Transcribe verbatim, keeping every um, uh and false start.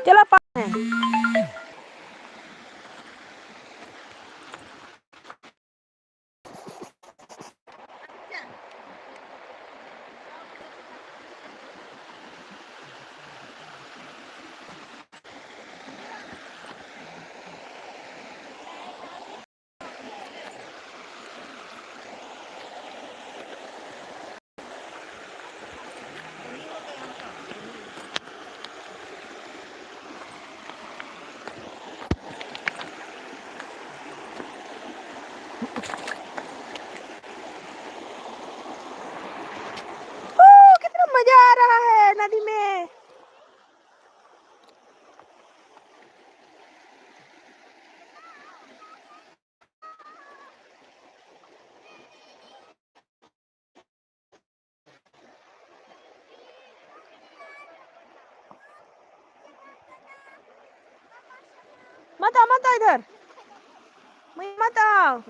चलो पा- ओह, कितना मजा आ रहा है नदी में। मत आओ, मत आओ इधर। मत आओ।